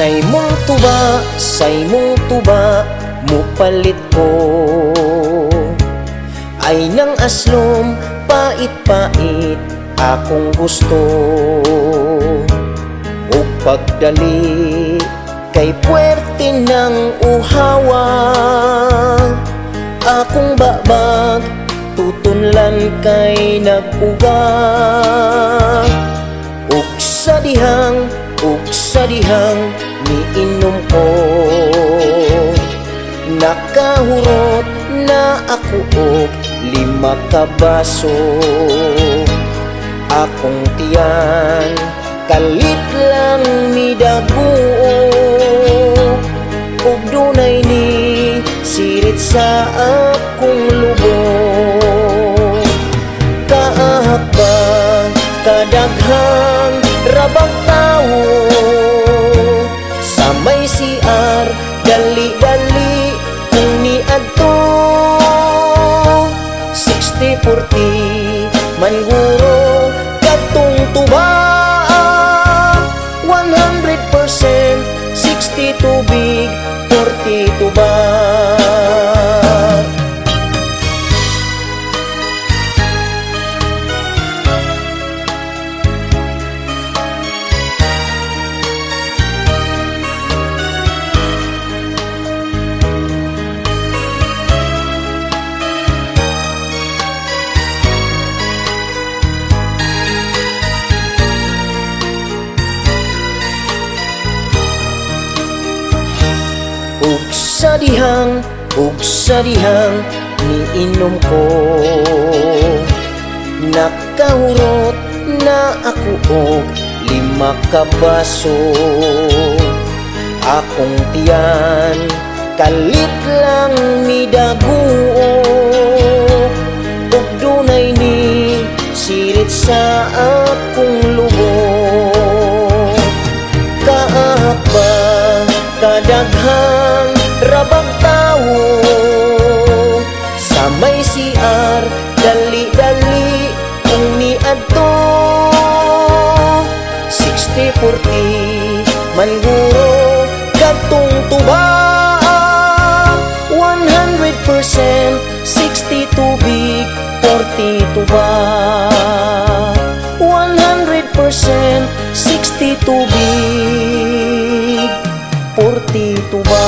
Sa imong tuba, mupalit ko. Ay nang aslom, pait-pait, akong gusto. Ug pagdali, kay puwerte ng uhawa. Akong babag, tutunlan kay nag-uga. Ug sa dihang, miinom ko. Nakahurot na ako og 5 ka baso. Akong tiyan, kalit lang midaguok. Ug dunay ni sirit sa akong lubong. Kaahak ba, kadaghang rabag tawo. Sa may CR, dali-dali kung niadto. 60-40, man guro kadtong tuba. 100%, 60 tubig, 40 tuba. Ug sa dihang, miinom ko. Nakahurot na ako og 5 ka baso. Akong tiyan, kalit lang midaguok. Ug dunay ni sirit sa akong lubong. Kaahak ba, kadaghang rabag tawo. Sa may CR, dali-dali kung niadto. 60-40, man guro kadtong tuba. 100%, 60 tubig, 40 tuba. 100%, 60 tubig, 40 tuba.